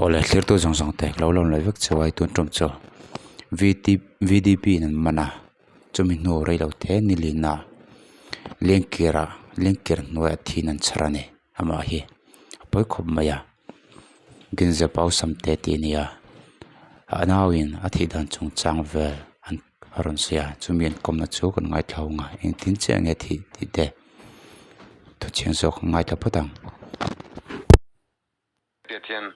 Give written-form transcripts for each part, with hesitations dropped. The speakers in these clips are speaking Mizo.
Awle thlirtu zawng zawng te ka lo lawm leh vek chauh a tun tum chu V T V D P in an man a chumi hnu rei lo te ni lin a lengkir ah lengkir hnuaiah thin an chhar a ni amah hi a pawi khawp mai a ginza pau sam te tih a ni a a nauin a thih dan chung chang vel an a rawn sawi a chumi an kawmna chu kan ngaithla ang a engtin chiah nge thih tih te thuchiang zawk an ngaithla phawt ang. Hriat hian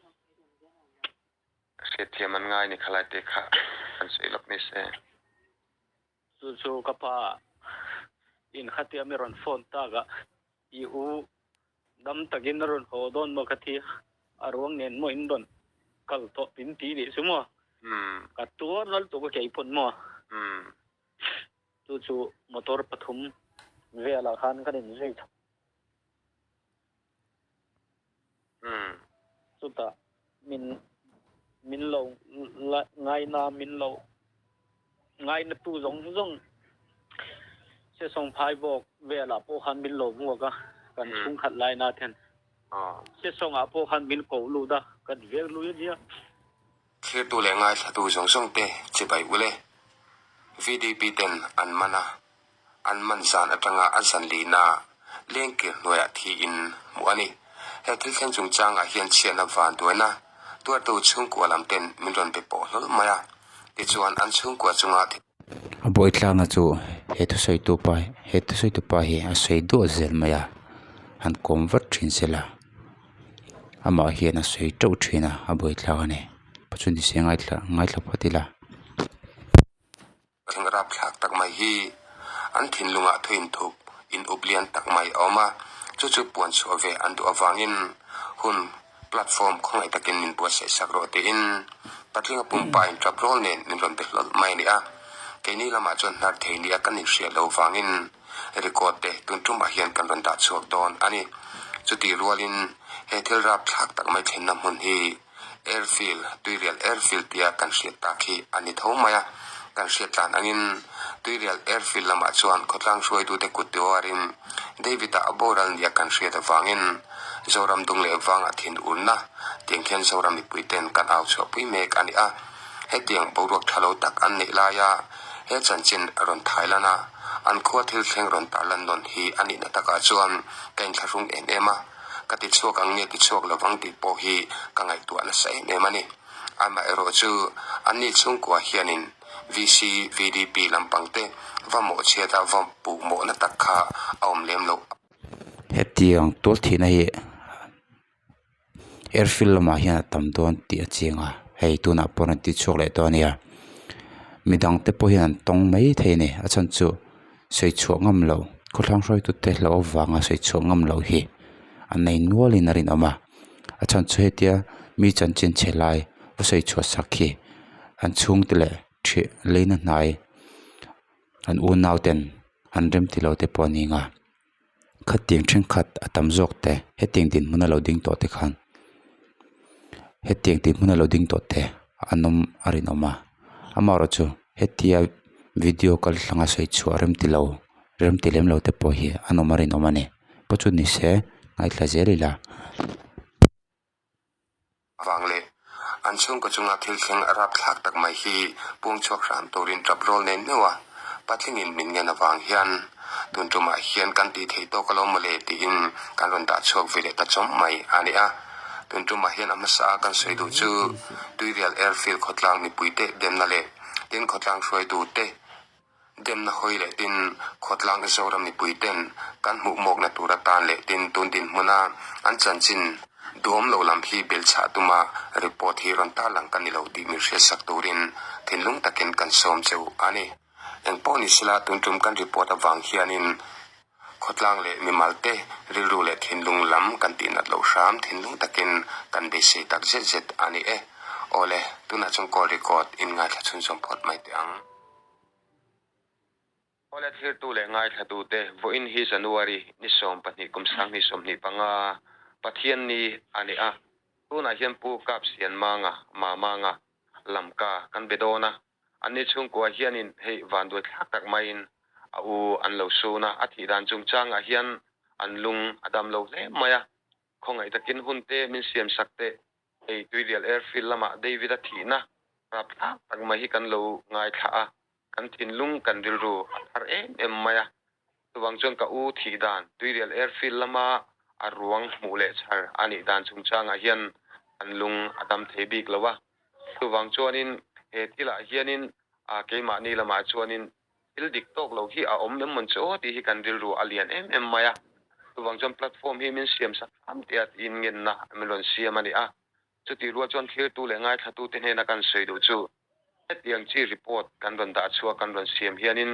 hriatthiam an ngai ni khalai te kha an sawi lawk ni se. Chu chu ka pa in khatia mi rawn phone tak a, i u dam takin a rawn haw dawn maw ka ti a, a ruang nen maw in rawn kal tawh min ti nih chu maw, ka tuar nal tuk a kei pawn maw. Chu chu motor pathum velah khan kan inzui chho. Chutah min min lo ngaina min lo ngaina tu zawng zawng Sesawng phai bawk velah pawh khan min lo hmuak a, kan chhungkhat laina ten Sesawngah pawh khan min koh lut a, kan vek lui a nia. Thlirtu leh ngaithlatu zawng zawng te chibai ule VDP ten an man a. An man zan atanga a zan lihna lengkir hnuaiah thiin hmuh a ni. He thil thleng chungchangah hian chhiatna van duaina tuartu chhungkua lam ten min rawn be pawh hlawl mai a, tichuan an chhungkua chunga thil. A buaithlakna chu he thusawitu pa he thusawitu pa hi a sawi duah zel mai a, han kawm vat thin se la amah hian a sawi teuh thin a, a buaithlak a ni. Chu ni se ngaithla ngaithla phawt ila. Thing rapthlak tak mai hi an thinlungah thu inthup in up lian tak mai a awm a, chu chu puan chhuah ve an duh avangin hun platform khawngaih takin min buatsaih sak rawh tiin Patlinga pumpa in tap rawl nen min rawn be hlawlh mai a ni a. Keini lamah chuan hnar thei nia kan inhriat lo vangin record te tun tumah hian kan rawn dah chhuak dawn a ni. Chutih rualin he thil rapthlak tak mai thlenna hmun hi Airfield, Tuirial Airfield tia kan hriat tak hi a ni tho mai a. Kan hriat tlan angin Tuirial Airfield lamah chuan khawtlang hruaitute kut tiuarin David-a a boral nia kan hriat avangin Zoram dung leh vangah thin urna tiang khian Zoram mipuiten kan au chhuahpui mek a ni a. Hetiang boruak tha lo tak an neih laia he chanchin rawn thai lan a, an khua thil thleng rawn tarlan nawn hi a nihna takah chuan ka inthlahrung em em a. Ka ti chhuak ang nge ti chhuak lo vang tih pawh hi ka ngaihtuah nasa em em a ni. Amaherawh chu anni chhungkua hianin VC, VDP lampang te va mawhchhiat a va puh mawhna tak kha a awm lem loh. Hetiang tual thihna hi airfield lamah hian a tam dawn tih a chiang a, hei tunah pawh an ti chhuak leh tawh a nia. Midang te pawh hian an tawng mai thei a ni a chhan chu sawi chhuah ngam loh khawthlang hruaitute hlauh avanga sawi chhuah ngam loh hi an nei nualin a rinawm a a chhan chu hetia mi chanchin chhe lai va sawi chhuah sak hi an chhungte leh ṭhiah leina hnai an unau ten an rem ti lo te pawh a ni ang a khatiang thenkhat a tam zawk te hetiang dinhmun a lo ding tawh te khan hetiang dinhmun a lo ding tawh te an awm a rinawm a amaherawhchu hetia video kal thlanga sawi chhuah rem ti lo rem ti lem lo te pawh hi an awm a rinawm a ni pawh chu ni se ngaithla zel ila. Vang leh an chhungkaw chunga thil thleng a rapthlak tak mai hi pung chhuak hram turin tap rawl nen meuh a, patlingin min ngen avang hian tun tumah hian kan tih theih tawk alo mawle tiin kan rawn dah chhuak ve leh ta chawm mai a ni a. Tun tumah hian a hmasa a kan sawi duh chu Tuirial Airfield khawtlang mipuite demna leh tin khawtlang hruaitute Demna hawi leh tin khawtlang Zoram mipui ten kan hmuh mawkna tur atan leh tin tun dinhmuna an chanchin duhawm lo lam hi belchhah tuma report hi rawn tarlang ka ni lo tih min hriatsak turin thinlung takin kan sawm cheu a ni. Engpawh ni sela tun tum kan report avang hianin khawtlang leh mimal te rilru leh thinlung lam kan tihnat loh hram thinlung takin kan beisei tak zet zet a ni e. Awle, tunah chuan call record in ngaithla chhunzawm phawt mai teh ang. Awle thirtu leh ngaithlatute, vawiin hi January ni 12 kum 2025 Pathian ni a ni a. Tunah hian Pu Kap Sianmanga, Mamanga, Lamka kan be dawn a. Anni chhungkua hianin hei vanduai thlak tak maiin a u an lo sun a, a thih dan chungchangah hian an lung a dam lo hle mai a. Khawngaih takin hun te min siam sak teh. Hei Tuirial Airfield lamah David-a thihna rapthlak tak mai hi kan lo ngaithla a, kan thinlung kan rilru a thar em em mai a. Chuvang chuan ka u thih dan Tuirial Airfield lama a ruang hmuh leh chhar a nih dan chungchangah hian kan lung a dam thei bik lo a. Chuvang chuanin he thilah hianin keimahni lamah chuanin Thil dik tawk lo hi a awm em mawn chu aw tih hi kan rilru a lian em em mai a. Chuvang chuan platform hi min siam sak hram tih a tiin ngenna min rawn siam a ni a. Chutih rual chuan thlirtu leh ngaithlatute hnena kan sawi duh chu hetiang chi report kan rawn dah chhuah kan rawn siam hianin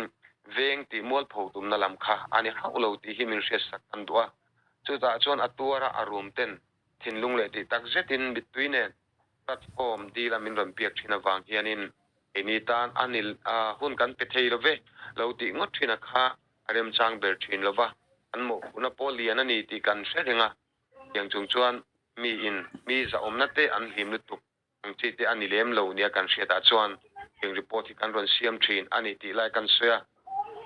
veng tih mualpho tumna lam kha a ni hauh lo tih hi min hriatsak kan duh a. Chutah chuan a tuara a rum ten thinlung leh tih tak zetin mittui nen platform dil a min rawn biak thin avang hianin Keini tan a ni a, hun kan pe thei lo ve, lo tih ngawt thin a kha a remchang ber thin lo va, kan mawhphurhna pawh lian a ni tih kan hre reng a, tiang chung chuan mi in mi zahawmna te an hlim lutuk ang chi te a ni lem lo nia kan hriatah chuan heng report hi kan rawn siam thin a ni tih lai kan sawi a,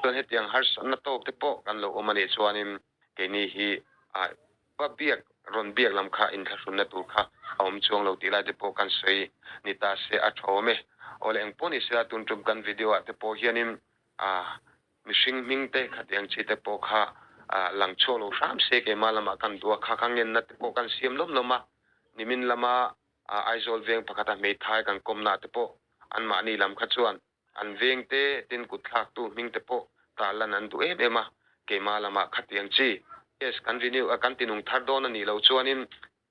chuan hetiang harsatna tawk te pawh kan lo awm a nih chuanin keini hi a Va biak, rawn biak lam kha inthlahrunna tur kha a awm chuang lo tih lai te pawh kan sawi ni ta se a tha awm e. Awle eng pawh ni sela tun tum kan video ah te pawh hianin ah mihring hming te khatiang chi te pawh kha ah lang chhuak lo hram se keimah lamah kan duh a, kha kha ngenna te pawh kan siam lawm lawm a, nimin lama ah Aizawl veng pakhata hmeithai kan kawmna te pawh anmahni lam kha chuan An vengte tin kut thlaktu hming te pawh tah lan an duh em em a, keimah lamah khatiang chi case kan renew a kan tinung thar dawn a nih loh chuanin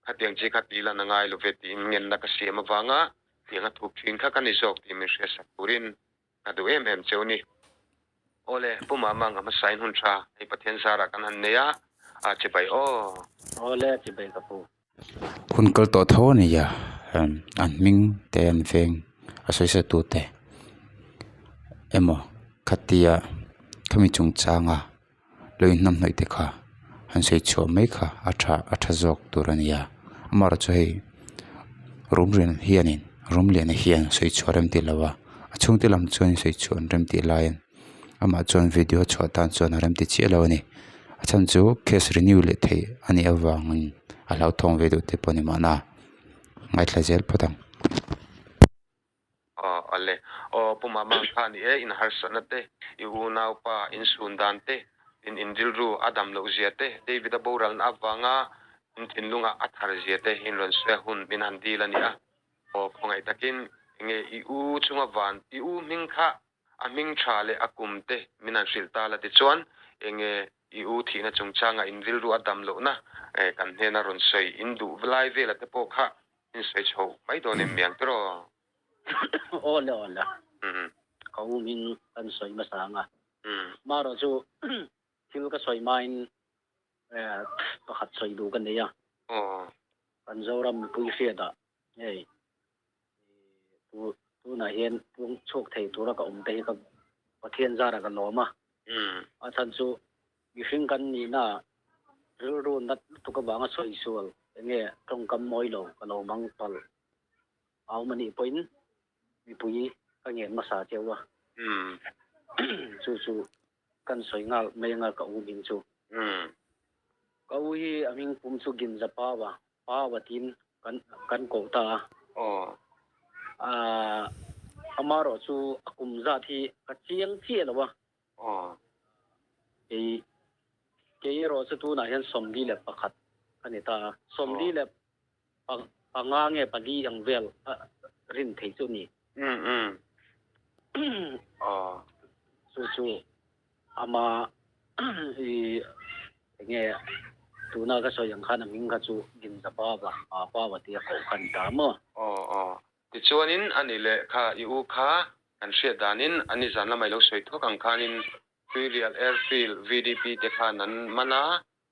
khatiang chi kha tih lan a ngai lo ve tiin ngenna ka siam avanga tiang a thup thin kha ka ni zawk tih min hriatsak turin ka duh em em cheu ni. Awle, Pu Mama nga hmasain hun tha hei Pathian zarah kan han nei a, a chibai aw. Awle, chibai ka pu. Hun kal tawh tho a ni a an hming te an veng a sawi sa tute emaw khatia khami chungchanga lo inhnam hnawih te kha han sawi chhuah mai kha a tha a tha zawk tur a ni a amaherawhchu chu hei rumrian hianin rumliana hian sawi chhuah rem tih lo a a chhungte lam chuan sawi chhuah an rem tih laiin amah chuan video chhuah tan chuan a rem ti chiah lo a ni a chhan chu case renew leh theih a nih avangin a hlauthawng ve deuh te pawh a ni mahna ngaithla zel phawt ang. Aw ale aw Pu Mama kha ni e in harsatna te i unaupa in sun dan te in in rilru a dam loh zia te David a boralna avanga in thinlunga a thar zia te in rawn sawi a hun min han dil a ni a aw khawngaih takin enge i u chunga van i u hming kha A hming tha leh a kum te min han hrilh ta la tichuan enge i u thihna chungchanga in rilru a dam lohna kan hnena rawn sawi in duh lai vela te pawh kha in sawi chho mai dawn em miang tiraw? Aw le aw le, ka u hming kan sawi hmasa ang a, marawh chu thil ka sawi hmain pakhat sawi duh ka nei a, kan Zoram mipui hriatah hei Tunah hian pung chhuak thei tura ka awm te hi ka Pathian zarah ka lawm a. A chhan chu mihring kan nihna rilru nat lutuk avanga sawi sual enge tawngkam mawi lo ka lo mang palh a awm anih pawhin mipui ka ngen hmasa cheu a. Chu chu kan sawi nghal mai anga ka u hming chu. Ka u hi a hming pum chu Ginza Pawa Pau a tin kan kan koh ta a. Aw. Aaa amarawh chu a kum zat hi ka chiang chiah lo a. Aw. Kei kei erawh chu tunah hian 41 ka ni ta a. Sawmli leh panga nge pali ang vel a rin thei chu a ni. Umm umm. Aw. Chu chu Ama i enge tuna ka sawi ang khan a hming kha chu Ginza Pava, Pa Pava tia koh kha a ni ta maw? Aw aw. Tichuanin a ni leh kha i u kha kan hriat danin a ni zan lamah i lo sawi thuak ang khanin Tuirial Airfield VDP te khan an man a,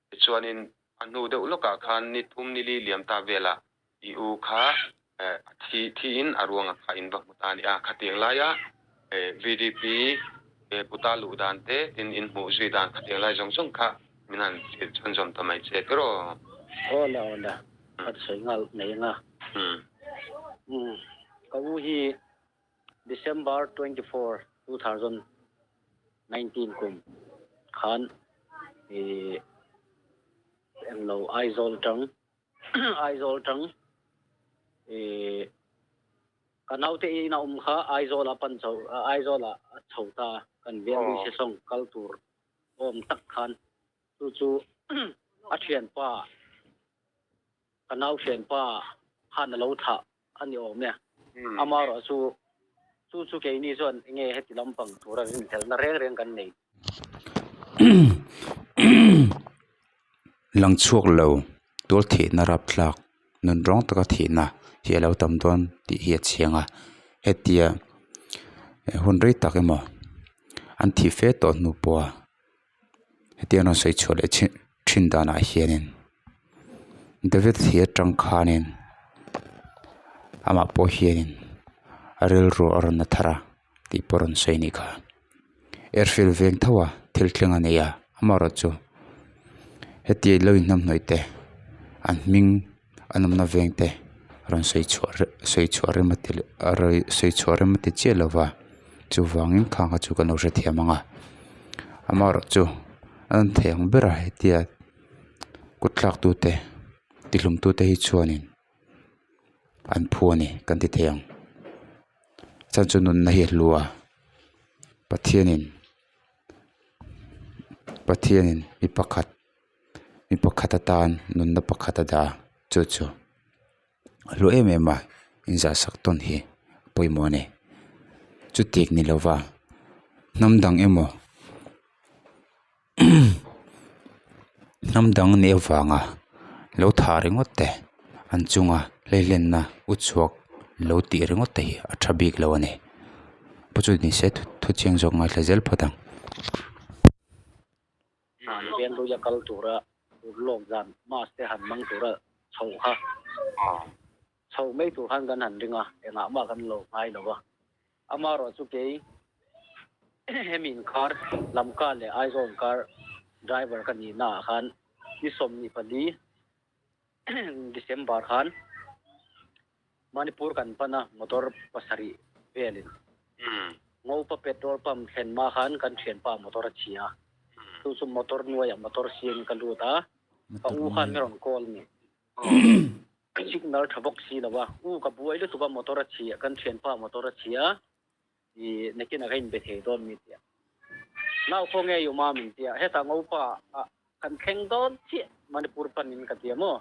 Tichuanin a hnu deuh lawkah khan ni thum ni li liam ta velah i u kha a thi thiin a ruangah kha in va hmu ta a ni a. Khatiang laia VDP kuta luh dan te tin in hmuh zui dan khatiang lai zawng zawng kha min han hrilh chhunzawm ta mai che tiraw? Aw le aw le, ka sawi nghal mai ang a. Ka u hi December 24, 2019 kum khan ih englo Aizawl tang Aizawl tang Ih ka naute ina awm kha Aizawl ah pan chho Aizawl ah a chho ta kan veng lui se sawng kal tur awm tak khan chu chu a thianpa ka nau thianpa khan a lo thlah a ni awm e. Amaherawh chu chu chu keini chuan enge heti lampang tura rinhlelhna reng reng kan nei. Lang chhuak lo tual thihna rapthlak nun rawng taka thihna hi a lo tam dawn tih hi a chiang a hetia hun rei tak emaw an thih fe tawh hnu pawha hetiang rawn sawi chhuah leh thin danah hianin David hi atang khanin amah pawh hianin a rilru a rawn na thar a tih pawh rawn sawi a nih kha. Airfield veng tho a thil thleng a nei a amaherawhchu heti lo inhnamhnawih te an hming an awmna veng te rawn sawi chhuah sawi chhuah rem a ti leh sawi chhuah rem a ti chiah lo va chuvangin khang kha chu kan lo hrethiam ang a amaherawhchu an thei ang ber a hetia kut thlak tute tihlum tute hi chuanin an phu a ni kan ti thei ang. Chuan chu nunna hi a hlu a Pathianin Pathianin mi pakhat mi pakhat atan nunna pakhat a dah a chu chu a hlu em em a inzah sak tawn hi a pawimawh a ni chutik ni lova hnam dang emaw hnam dang nih avanga lo tha ringawt te an chunga hleihlenna u chhuak lo tih ringawt te hi a tha bik lo a ni pawh chu ni se thu chiang zawk ngaithla zel phawt ang. Veng luia kal tura urlawk zan mass te han hmang tura chho kha chho mai tur khan kan han ring a engah mah kan lo ngai lo a. Amaherawhchu kei hemi inkar Lamka leh Aizawl inkar driver ka nihna ah khan ni 24 December khan Manipur kan pan a motor pasarih velin Ngopa petrol pump thlen hma khan kan thianpa motor a chhia a, chu chu motor nuaiah motor siamin ka lut a, ka u khan mi rawn call ni. Signal tha bawk si lo a, u ka buai lutuk a motor a chhia, kan thianpa motor a chhia i nakinah ka inbe thei dawn mi tia. Nau khaw nge i awm a min tia, hetah ngopa ah kan thleng dawn chiah Manipur panin ka tia maw?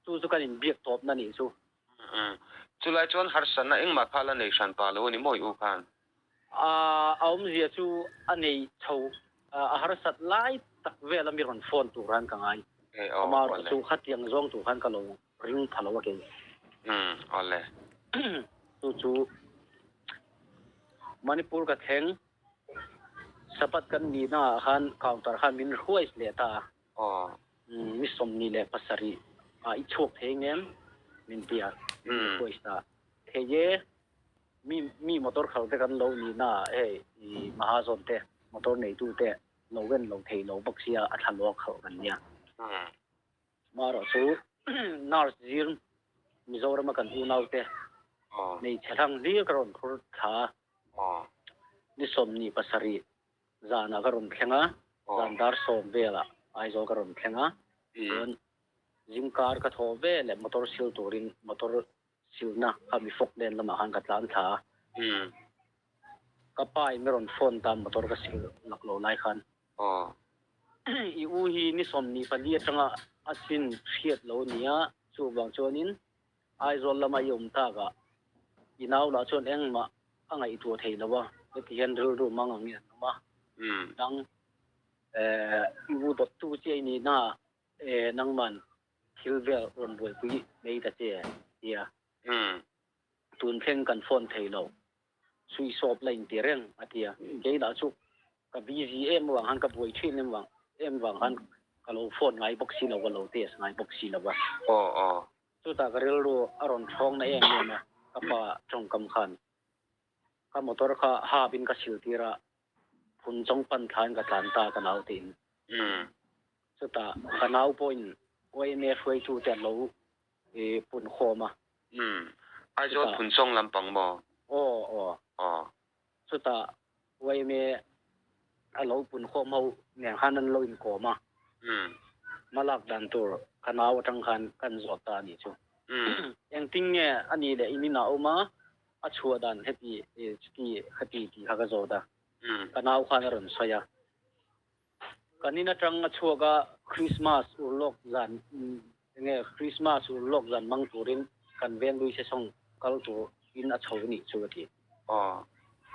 Chu chu kan inbiak tawpna nih chu. Chulai chuan harsatna engmah kha la nei hran pa lo a ni maw i u khan? A awmzia chu a nei chho a harsat lai tak vela mi rawn phone tur khan ka ngai. Amaherawh chu khatiang zawng tur khan ka lo ring pha lo a kei. Awle. Chu chu Manipur ka thleng Sabbath kan nihna ah khan counter khan min hruai leh ta a. Ni 27 ah i chhuak thei ngem min ti a, min request a. Thei e, mi mi motor khalh te kan lo nih na ah hei i Mahazawn te motor neitu te lo en lo thei lo bawk sia a thla lawk khalh kan nia. Marawh chu nurse zir Mizorama kan unau te hmeichhe hlang hlir ka rawn phur thla a, ni 27 Zanah ka rawn thleng a, zan dar 10 velah Aizawl ka rawn thleng a, chuan zingkar ka thawh ve leh motor sil turin motor silna kha mi fawk nen lamah khan ka tlan thla a, ka pa in mi rawn phone ta motor ka sil lak lo lai khan i u hi ni 24 atanga a chin hriat lo nia chuvang chuanin Aizawl lama i awm takah i nau lah chuan engmah a ngaihtuah thei lo a, heti hian rilru mang ang in an awm a, nang i u dawttu chiah i nihna ah nangman thil vel rawn buaipui mai ta che tia tun thleng kan phone thei lo, suihsawp la inti reng a ti a, kei lah chu ka busy em avang khan ka buai thin em vang em vang khan ka lo phone ngai bawk si lo ka lo test ngai bawk si lo a. Chutah ka rilru a rawn thawng na em em a, ka pa tawngkam khan ka motor kha hap in ka sil tir a, phun chawng pan thla in ka tlan ta ka nau tiin. Chutah ka nau pawhin yma hruaitu te an lo pun khawm a. Aizawl phun chawng lampang maw? Aw aw. Chutah yma a lo pun khawm ho nen khan an lo inkawm a, hmalak dan tur ka nau atang khan kan zawt ta a nih chu. Engtin nge a nih leh in inah a awm a, a chhuah dan heti chuti khati tih kha ka zawt a, ka nau khan a rawn sawi a. Kan in atang a chhuak a, Christmas urlawk zan enge Christmas urlawk zan hmang turin kan veng lui sesawng kal tur in a chho nih chu a ti.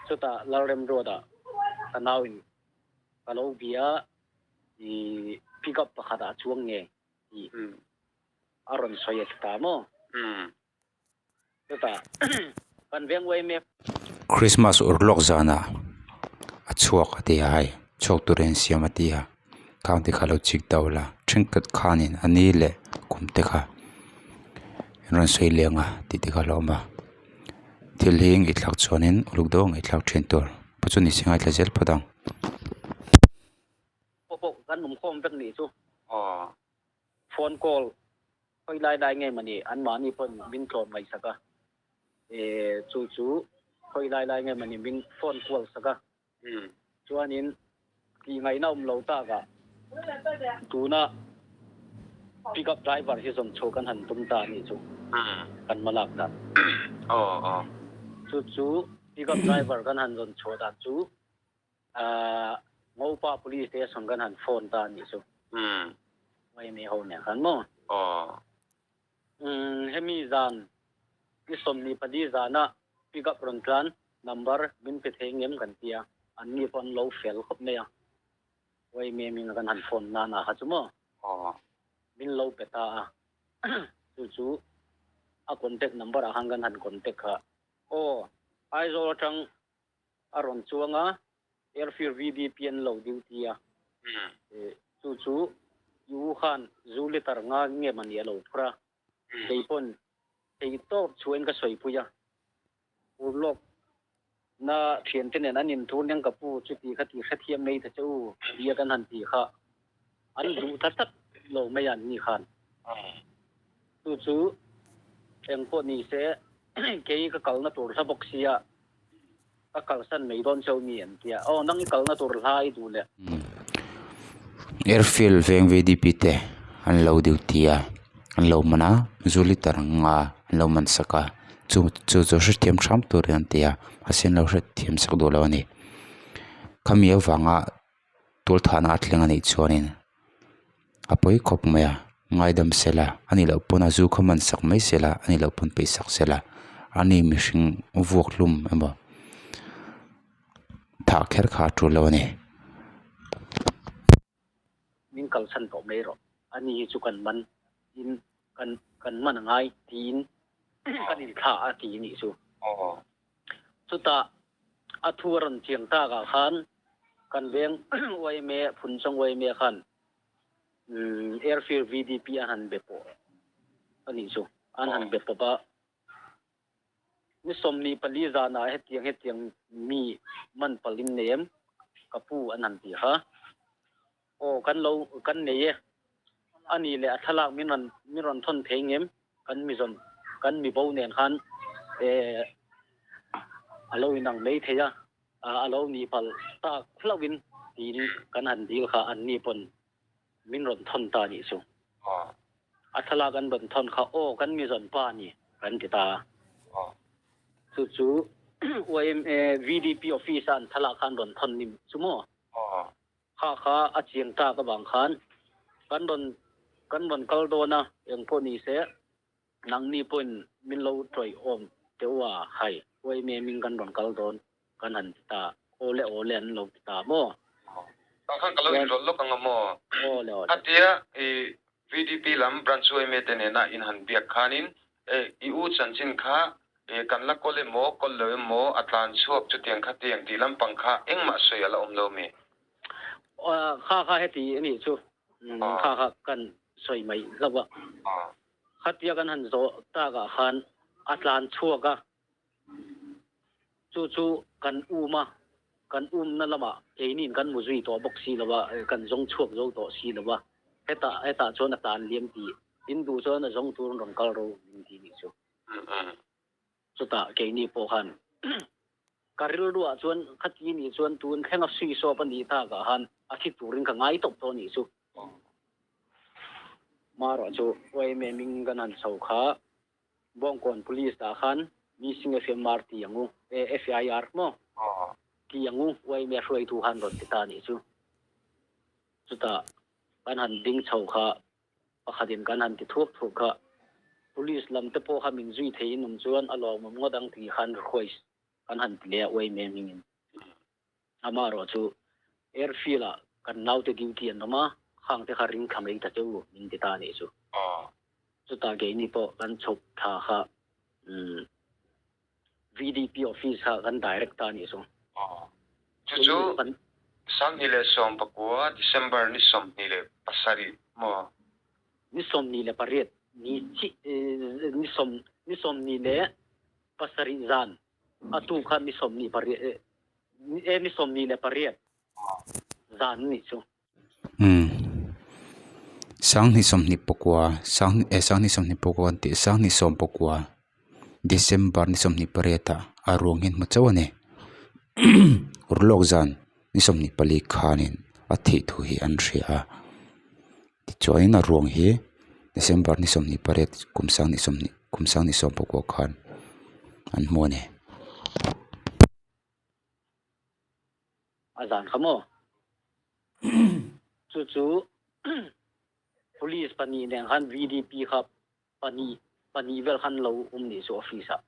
Chutah Lalremruata ka nau in ka lo bia i pick up pakhat ah chuang nge tih a rawn sawi a ti ta maw? Chutah kan veng uai mek. Christmas urlawk zanah a chhuak a ti a hei chhuak turin an siam a ti a khang te kha lo chik deuh la thenkhat khanin a ni leh kum te kha an rawn sawi leng a tih te kha a lo awm a thil hi ngaihthlak chuanin uluk deuh a ngaihthlak thin tur pawh chu ni se ngaithla zel phawt ang. Pawh pawh kan awm khawm vek nih chu phone call Khawi lai lai nge mawni anmahni pawn min tlawm ngaihsak a, chu chu khawi lai lai nge mawni min phone kual sak a, chuanin tih ngaihna awm lo takah tuna pick up driver hi zawn chhuah kan han tum ta anih chu kan hma lak dan. Chu chu pick up driver kan han zawn chhuah dan chu Ngopa police station kan han phone ta anih chu. Umm ho nen khan maw? Umm hemi zan ni 24 zana pick up rawn tlan number min pe thei ngem kan tia an ni pawh an lo fel khawp mai a. Umm in kan han phone nana kha chu maw? Min lo pe ta a. Chu chu a contact number ah khan kan han contact kha. Aw Aizawl atang a rawn chuang a, Airfield VDP an lo duty a, chu chu i u khan zu litre nga nge mawni a lo phur a, kei pawn thei tawp chhuahin ka sawipui a, urlawk na thiante nen an inthur nen ka pu chuti kha ti hrethiam mai ta che u tia kan han ti kha an duh ta tlat lo mai a an ni khan. Chu chu engpawh ni se kei ka kalna tur hla bawk sia Ka kalsan mai dawn cheu mi an tia. Aw nang i kalna tur hla i duh leh. Airfield veng VDP te an lo duty a, an lo man a, zu liter nga an lo man sak a, chu chu chu hrethiam hram turin an ti a, mahse an lo hrethiam sak duh lo a ni. Khami avanga Tualthahna a thleng a nih chuanin a pawi khawp mai a, ngaidam sela a nih loh pawn a zu kha man sak mai sela a nih loh pawn peih sak sela a ni mihring vuak hlum emaw thah kher kha a tul lo a ni. Min kalsan tawh mai rawh, a ni hi chu kan man in kan kan man a ngai tiin kan inthlah a ti nih chu. Chutah a thu a rawn chiang takah khan kan veng yma Phunchawng yma khan Airfield VDP an han be pawh a nih chu. An han be pawp a. Ni 24 zanah hetiang hetiang mi man palh in nei em? Ka pu an han ti kha. Aw kan lo kan nei e. A nih leh a thlalak min rawn min rawn thawn thei ngem kan mi zawn kan mi bo nen khan eh a lo inang mai thei a, a lo nih palh tak hlauh in tiin kan han dil kha an ni pawn min rawn thawn ta nih chu. A thlalak an rawn thawn kha aw kan mi zawn pa ni kan ti ta a. Chu chu yma VDP office a an thlalak kha an rawn thawn ni chu maw? Kha kha a chiang tak avang khan kan rawn kan rawn kal dawn a, eng pawh ni se nangni pawhin min lo tawih awm teh u a, hai huai mem in kan rawn kal dawn kan han ti ta, awle awle an lo ti ta maw? Tah khan ka lo inrawlh lawk ang a maw? Awle awle. Khatia i VDP lam branch yma te nena in han biak khanin i u chanchin kha Kan la kawl emaw, kawl lo emaw, a tlan chhuak chutiang khatiang tih lampang kha engmah sawi a la awm lo mi? Kha kha heti a nih chu, kha kha kan sawi mai hlauh a. Khatia kan han zawh takah khan a tlan chhuak a, chu chu kan um a, kan umna lamah keiniin kan mu zui tawh bawk si lo a, kan zawng chhuak zo tawh si lo a, hetah hetah chuan a tlan liam tih in duh chuan a zawng tur an rawn kal ro min ti nih chu. Chutah keini pawh khan ka rilruah chuan khati nih chuan tun thlenga sui sawp a nih takah khan a thi turin ka ngai tawp tawh nih chu. Marawh chu yma ming kan han chho kha. Bawngkawn Police ah khan missing FMR ti ang u, FIR maw ti ang u, yma hruaitu khan rawn ti ta a nih chu. Chutah kan han ding chho kha pakhatin kan han ti thuak thuak kha Police lam te pawh kha min zui theiin awm chuan a lawmawm ngawt ang tih khan request kan han ti leh a yma hmingin. Amaherawh chu airfield ah kan naute duty an awm a, khang te kha ring thla mai ta che u min ti ta a nih chu. Chutah keini pawh kan chhuk thla kha VDP office kha kan direct ta a nih chu. Chu chu 2019 December ni 27 maw? Ni 28 ni chi ni sawm ni 27 zan A tu kha ni 28 e ni 28 zan nih chu. Umm. 2029 sang e 2029 an tih 2019 December ni 28 ah a ruang hi an hmu chauh a ni. Urlawk zan ni 24 khanin a thih thu hi an hria a. Tichuanin a ruang hi December ni 28 kum 20 kum 2019 khan an hmu a ni. A zan kha maw? Chu chu Police pahnih nen khan VDP kha pahnih pahnih vel khan lo awm nih chu office ah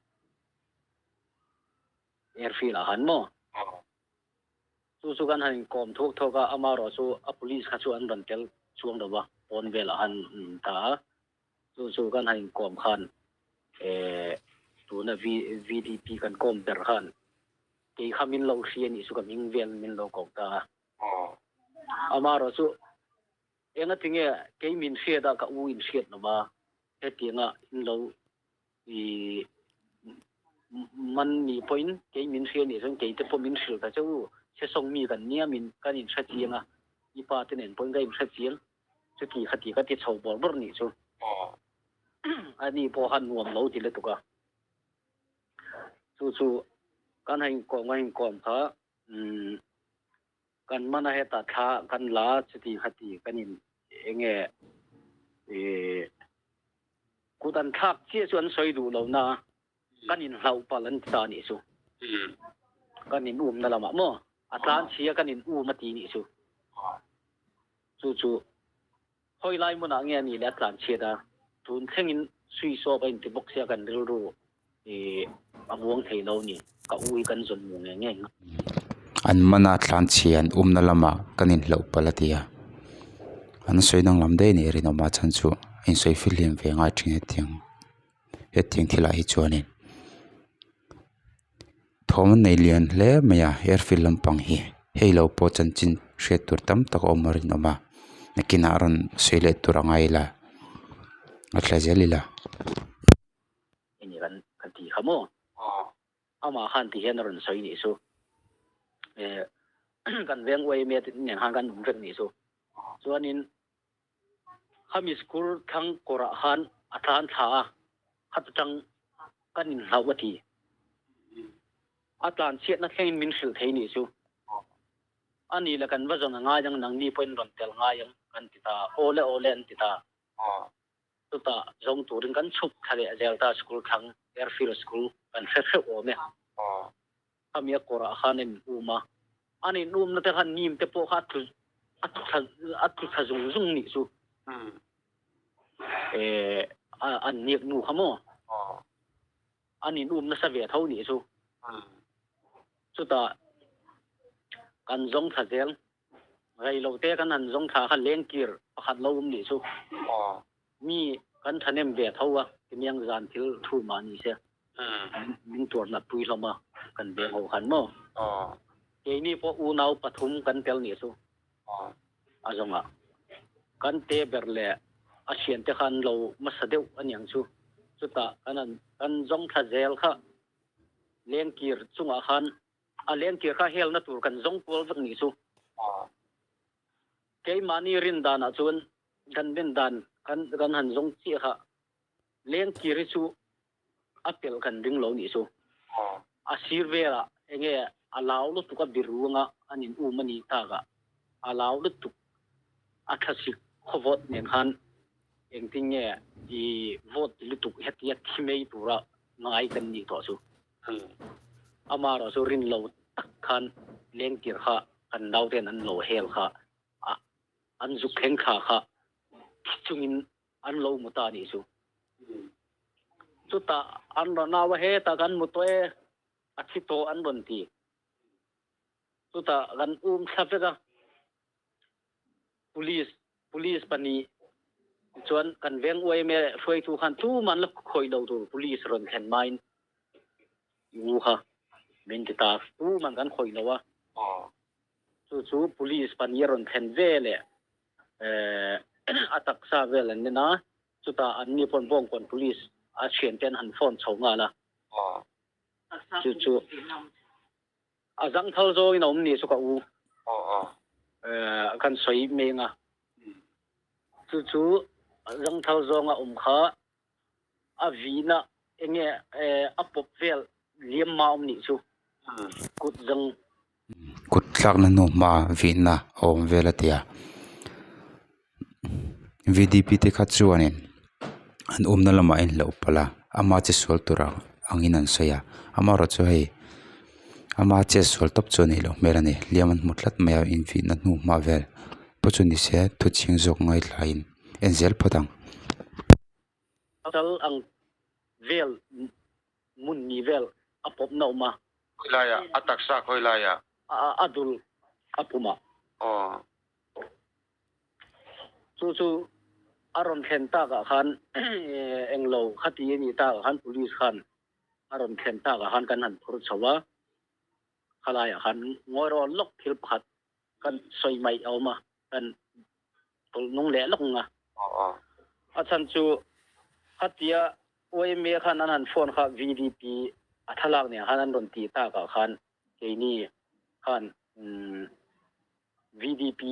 airfield ah khan maw? Chu chu kan han inkawm thuak thuak a, amaherawh chu a police kha chu an rawn tel chuang lo va, pawn velah han ta a. Chu chu kan han inkawm khan eh tuna VDP kan kawm ber khan kei kha min lo hria nih chu ka hming vel min lo ko ta a. Amaherawh chu engatinge kei min hriat a ka u in hriat lo va, hetianga in lo I man ni pawhin kei min hria nih chuan kei te pawh min hrilh ta che u, chhe sawng mi kan nia min kan inhre chiang a, i pa te nen pawhin ka inhre chiang, chuti khati ka ti chho bawrh bawrh nih chu. A ni pawh khan nuam lo ti lutuk a, chu chu kan han inkawm kan inkawm kha kan man a hetah thla kan la chuti khati kan in enge i Kut an thlak chiah chu an sawi duh lo na a, kan in hlauh palh an ti ta a nih chu. Kan in um na lamah maw a tlan chhia kan in um a ti nih chu. Chu chu hawi lai hmunah nge a nih leh a tlan chhiat a, tun thlengin sui sawp a inti bawk sia kan rilru i a muang thei lo ni, ka u hi kan zawn mu ngei ngei. An mana tlan chhia an umna lamah kan inhlauh palh a ti a, an sawi danglam daih a nih rinawm a chhan chu a insawi fihlim ve ngai thin hetiang hetiang thilah hi chuanin thawm an nei lian hle mai a airfield lampang hi hei lo pawh chanchin hriat tur tam tak a awm a rinawm a nakinah rawn sawi leh tur a ngai ila a thla zel ila. Eng nge kan kan tih kha maw? Amah khan ti hian a rawn sawi nih chu. Eh kan veng uaime te nen khan kan awm vek nih chu. Chuanin khami school thlang kawrah khan a tlan thla a, khata tang kan inhlauh a ti. A tlan chhiatna thlengin min hrilh thei nih chu. A ni le kan va zawn a ngai ang, nangni pawhin rawn tel ngai ang kan ti ta. Awle awle an ti ta. Chutah zawng turin kan chhuk thla leh zel ta school thlang Airfield school kan hre hreuh awm e. Khami a kawrah khan a in um a, an in um na te khan nim te pawh kha a tlu a tlu thla a tlu thla zung zung nih chu. Eh an niak nu kha maw? An in um nasa ve tho nih chu. Chutah kan zawng thla zel. Rei lo te kan han zawng thla kha lengkir pakhat lo awm nih chu. Mi kan thahnem ve tho a, timiang zan thil thu mah ni se min tuar nat pui hlawm a, kan veng ho khan maw. Keini pawh unau pathum kan tel nih chu a zawngah kan te ber leh a thiante kha an lo hmasa deuh aniang chu. Chutah kan han kan zawng thla zel kha lengkir chungah khan A lengtir kha helna tur kan zawng kual vek nih chu. Keimahni rin danah chuan kan rin dan kan kan han zawng chiah kha lengtir hi chu a pelh kan ring lo nih chu. A sir velah enge a lau lutuk a bir ruanga an in um a nih takah a lau lutuk a thlasik khawvawt nen khan. Engtin nge i vote ti lutuk hetia thi mai tura ngai kan nih tawh chu. Amaherawh chu rin lo tak khan lengtir kha kan nauten an lo hel kha a an zuk thleng thla kha thi chungin an lo mu ta nih chu. Chutah an rawn au a hetah kan mu tawh e a thi tawh an rawn ti. Chutah kan um thla vek a. Police Police pahnih chuan kan veng yma hruaitu khan tumah an la khawih lo tur police rawn thlen hmain i u kha min ti ta tumah kan khawih lo a. Chu chu police pahnih a rawn thlen ve leh a taksa vel an en a, chutah anni paw'n Bawngkawn police a thiante an han phone chho nghal a. Chu chu A zangthal zawngin a awm ni chu ka u kan sawi meng a. Chu chu zangthal zawnga awm kha a vihna enge a pawp vel liam ma awm nih chu kut zang. Kut thlakna hnu hma vihna a awm vel a ti a. VDP te kha chuanin an awmna lamah a inhlauh palh a, ama che sual tur angin an sawi a, amaherawh chu hei ama che sual tawp chu a nih loh hmel a ni, hliam an hmu tlat mai a infinna hnu hma vel pawh chu ni se thu chhing zawk ngaithlain en zel phawt ang. Chal ang vel hmun ni vel a pawpna awm a. Khawi laiah? A taksa khawi laiah? A dul a pumah. Aw. Chu chu a rawn thlen takah khan englo khati a nih takah khan police khan a rawn thlen takah khan kan han phur chho a, khalaiah khan ngawi rawn lawk thil pakhat kan sawi mai a awm a, kan tawlh nung leh lawk ang a. A chhan chu khatia yma khan an han phone kha VDP a thlalak nen khan an rawn tih takah khan keini khan VDP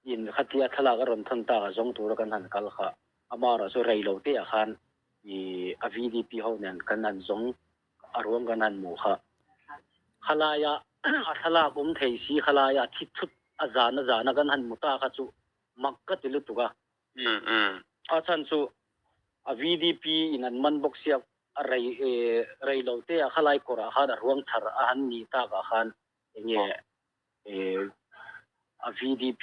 in khatia thlalak a rawn thawn tak a zawng tura kan han kal kha amaherawh chu rei lo te ah khan ih a VDP ho nen kan han zawng a ruang kan han hmuh kha khalaia a thlalak awm thei si khalaia thi thut a zan a zan a kan han hmu ta kha chu mak ka ti lutuk a. A chhan chu a VDP in an man bawk sia a rei rei lo te ah khalai kawrah khan a ruang chhar a han nih tak ah khan enge a VDP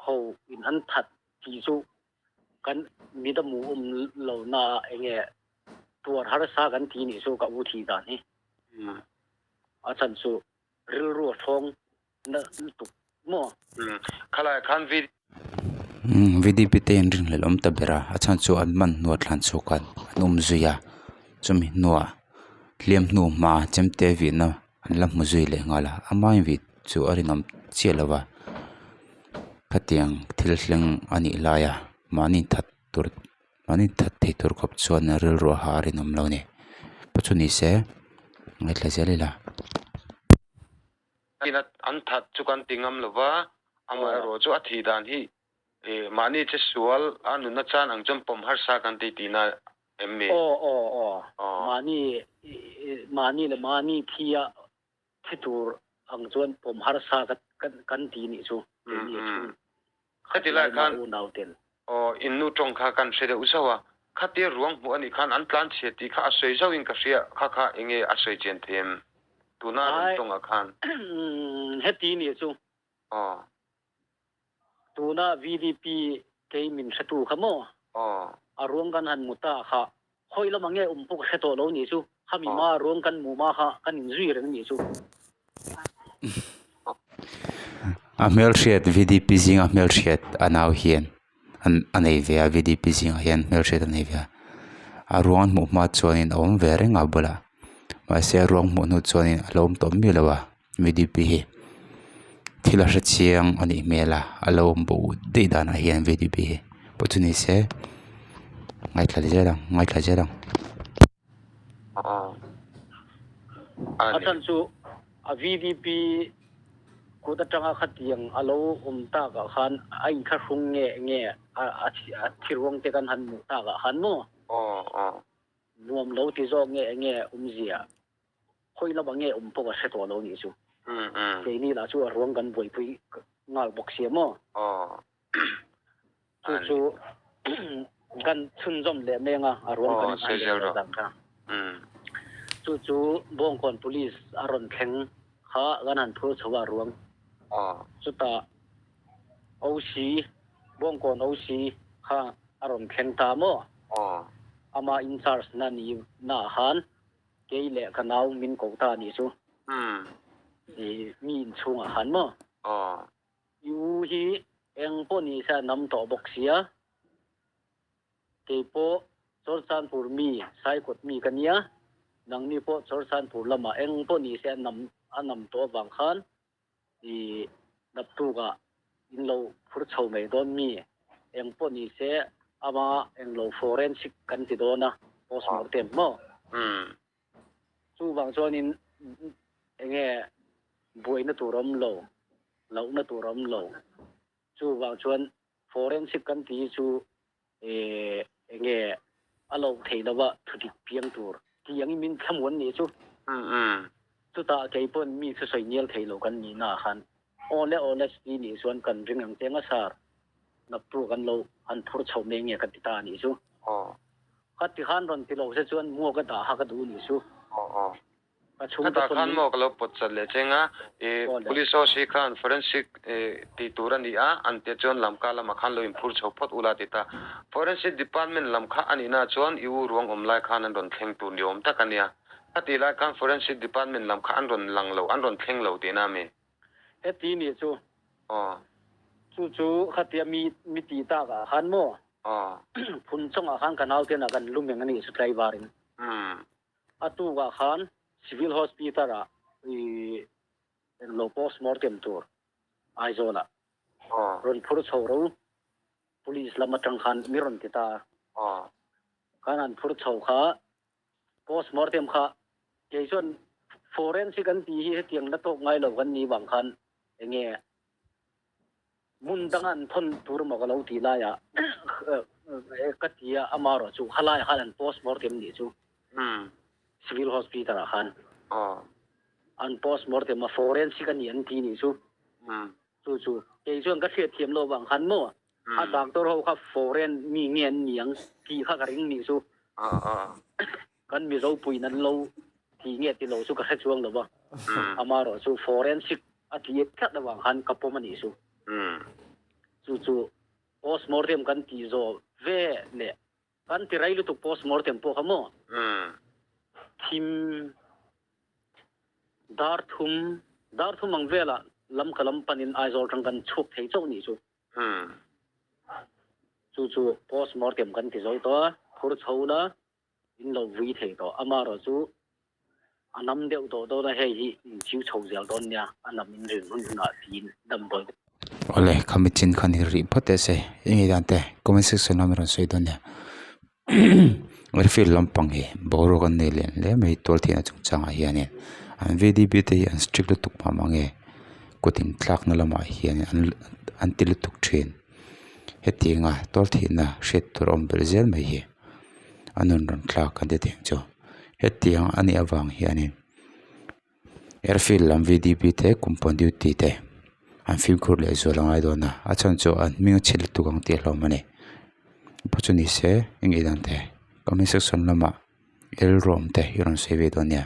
ho in an that tih chu kan mit a mu awm lo na ah enge tuar harsa kan ti nih chu ka u thih dan hi. A chhan chu rilru a thawng na lutuk maw? Khalai khan VDP. VDP te in rinhlelh awm ta ber a, a chhan chu an man hnuah thlan chhuak an awm zui a, chumi hnuah hliam hnu hma chemte vihna an la hmu zui leh nghal a, ama in vih chu a rinawm chiah lo va, khatiang thil thleng a nih laia mahni that tur mahni that thei tur khawp chuan rilru a ha a rinawm lo a ni, pawh chu ni se ngaithla zel ila. An that chu kan ti ngam lo va, amaherawh chu a thih dan hi mahni che sual a nunna chan ang chuan pawm harsa kan ti tihna em ni? Aw aw aw, mahni mahni leh mahni thi a thi tur ang chuan pawm harsa kan ti nih chu keini a chhung Khati lai khan aw in nu tawng kha kan hre deuh zauh a, khatia ruang hmuh anih khan an tlan chhia tih kha a sawi zauhin ka hria, kha kha enge a sawi chian thei em? Tuna rawn tawngah khan. Heti nih chu. Aw. Tuna VDP kei min hretu kha maw? Aw. A ruang kan han mu ta kha khawi lamah nge awm pawh ka hre tawh lo nih chu. Khami ma ruang kan mu ma kha kan inzui reng nih chu. A hmelhriat VDP zinga hmelhriat a nau hian a nei ve a VDP zingah hian hmelhriat a nei ve a. A ruang an hmuh hma chuanin a awm ve reng a bulah mahse a ruang hmuh hnu chuanin a lo awm tawh miah lo a. VDP hi thil a hre chiang a nih hmel a a lo awm bo daih danah hian VDP hi pawh chu ni se ngaithla zel ang ngaithla zel ang. A chhan chu a VDP kut atanga khatiang a lo awm takah khan a inthlahrung nge nge a thiruang te kan han hmuh takah khan maw nuam lo ti zawk nge nge awmzia. Khawi lamah nge awm pawh ka hre tawh lo nih chu. Keini lah chu a ruang kan buaipui nghal bawk sia maw? Chu chu kan chhunzawm leh meng a, a ruang kan inhman leh lo dan kha. Chu chu Bawngkawn Police a rawn thleng kha kan han phur chho a ruang. Chutah OC, Bawngkawn OC kha a rawn thleng ta maw? Ama in charge na ni naah khan kei leh ka nau min koh ta a nih chu. Mi inchhungah khan maw? I u hi eng pawh ni se a nam tawh bawk sia. Kei pawh Chawrchanpur mi, Saikawt mi ka nia. Nangni pawh Chawrchanpur lamah eng pawh ni se a nam a nam tawh avang khan i naptukah in lo phur chho mai dawn mi. Eng pawh ni se ama eng lo forensic kan ti dawn a, postmortem maw? Chuvang chuanin enge buaina tur awm lo, lohna tur awm lo. Chuvang chuan forensic kan tih hi chu enge a loh theih lova thudik piang tur tih angin min thlamuan nih chu. Chutah kei pawn mi thusawi ngial thei lo kan nih naah khan aw le aw le chuti nih chuan kan ring ang che nga sar naptu kan lo han phur chho mai nge ka ti ta nih chu. Ka ti khan rawn ti lo se chuan maw ka dah kha ka duh nih chu. Ka chhung te Khatah khan maw ka lo pawt chat leh cheng a, i police ho si khan forensic tih tur a ni a, an tia chuan lamka lamah khan lo inphur chho phawt ula ti ta. Forensic department lam kha a nihna chuan i u ruang awm lai khan an rawn thleng tur ni awm tak a nia. Khatih lai khan forensic department lam kha an rawn lang lo, an rawn thleng lo tihna a mi? Heti nih chu. Chu chu khatia mi mi tih takah khan maw phun chungah khan ka nauten ah kan lum eng a nih chu tlaivar in. A tukah khan Civil Hospital ah i englo postmortem tur Aizawl ah rawn phur chho ro Police lam atang khan mi rawn ti ta a. Khan an phur chho kha Postmortem kha kei chuan forensic an tih hi hetiang la tawk ngai lo kan nih vang khan enge hmun danga an thawn tur emaw ka lo tih laiah ka ti a, amaherawh chu khalaiah khan an postmortem nih chu Civil Hospital ah khan an postmortem a forensic a ni an ti nih chu. Chu chu kei chuan ka hriat thiam lo vang khan maw a doctor ho kha foreign mi nge an ni ang tih kha ka ring nih chu. Kan Mizo puiin an lo ti nge ti lo chu ka hre chuang lo va, amaherawh chu forensic a ti tlat avang khan ka pawm a nih chu. Chu chu postmortem kan tih zawh ve leh kan ti rei lutuk postmortem pawh kha maw thim Dar thum, dar thum ang velah lam ka lam panin Aizawl tang kan chhuak thei chauh nih chu. Chu chu post mortem kan ti zo tawh a, phur chho la in lo vui thei tawh. Amaherawh chu a nam deuh tawh dawn a, hei hi in chiu chho zel dawn nia, a nam in rin hun hunah tiin damdawi te. Awle, khami chin khan hi rih phawt teh se, eng nge dan te comment section lamah rawn sawi dawn nia. Airfield lampang hi boruak an nei lian hle mai tual thihna chungchangah hianin an V D P te hi an strict lutuk mah mah nge kut inthlakna lamah hian an an ti lutuk thin hetianga tual thihna hriat tur a awm belh zel mai hi a nun rawn thlak an ti thei ang chu hetiang a nih avang hianin airfield lam V D P te compound duty te an fimkhur leh zual a ngai dawn a a chhan chu an hming a chhe lutuk ang tih a hlawm a ni pawh chu ni se eng nge dan te comment section lamah rilru awm te i rawn sawi ve dawn nia.